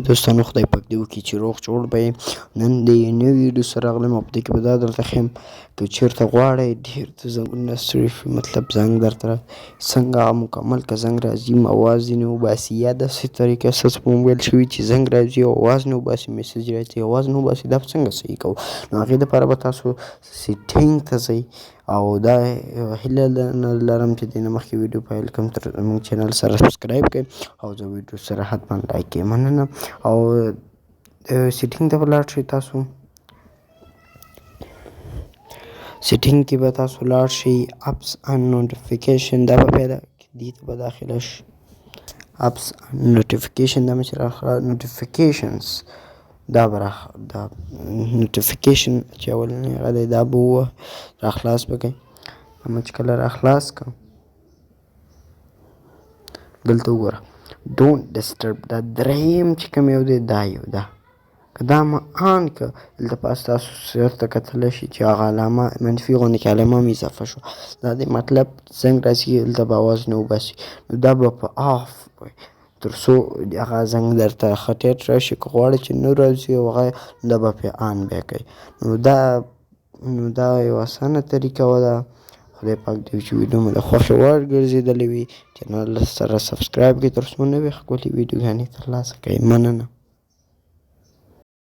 دوستانو، خدای پاک دې وکړي چې روغ جوړ به یې. نن د یو نوي ویډیو سره راغلم او په دې کې به دا درته ښیم که چېرته غواړئ ډېر د زنګونه ستړي شي، مطلب زنګ درته څنګه مکمل که زنګ راځي اواز یې نه وباسي، یا داسې طریقه ستاسو په موبایل شوي چې زنګ راځي او اواز نه وباسي، میسج راځي اواز نه وباسي، دا به څنګه صحیح کوو؟ نو هغې دپاره به تاسو سیټینګ ته ځئ او دا هیله نه لرم چې دې نه مخکې ویډیو پیل کړم تر موږ چینل سره سبسکرایب کړئ او د ویډیو سره حتما لایک کړئ. مننه. او سیټینګ ته به لاړ شئ، تاسو سیټینګ کې به تاسو لاړ شئ، اپس ان نوټیفیکیشن دا به پیدا دې ته به داخله شئ. اپس نوټیفیکیشن دا مې چې راخلا نوټیفیکیشنز دا به دا نوټیفیکیشن چې اولنی هغه دی، دا به ووهه، راخلاص به کړئ. اما چې کله راخلاص کړم، دلته وګوره، ډونټ ډسټرب، دا دریم چې کوم یو دی، دا یو ده. که دا ما آن که، دلته پاس تاسو چېرته کتلی شئ چې هغه علامه منفي غوندې کې علامه هم اضافه شوه. دا دی مطلب زنګ راځي، دلته به اواز نه وباسي. نو دا به په آف وي تر څو هغه زنګ درته ښه ټیټ راشي. که غواړئ چې نه راځي او هغه، دا به پرې آن بیا کوي. نو دا یو اسانه طریقه وه. ده خدای پاک دې چې ویډیو مو د خوښې وړ ګرځېدلې وي. چینل سره سبسکرایب کړئ تر څو نوې ښکلې ویډیوګانې ترلاسه کړئ. مننه.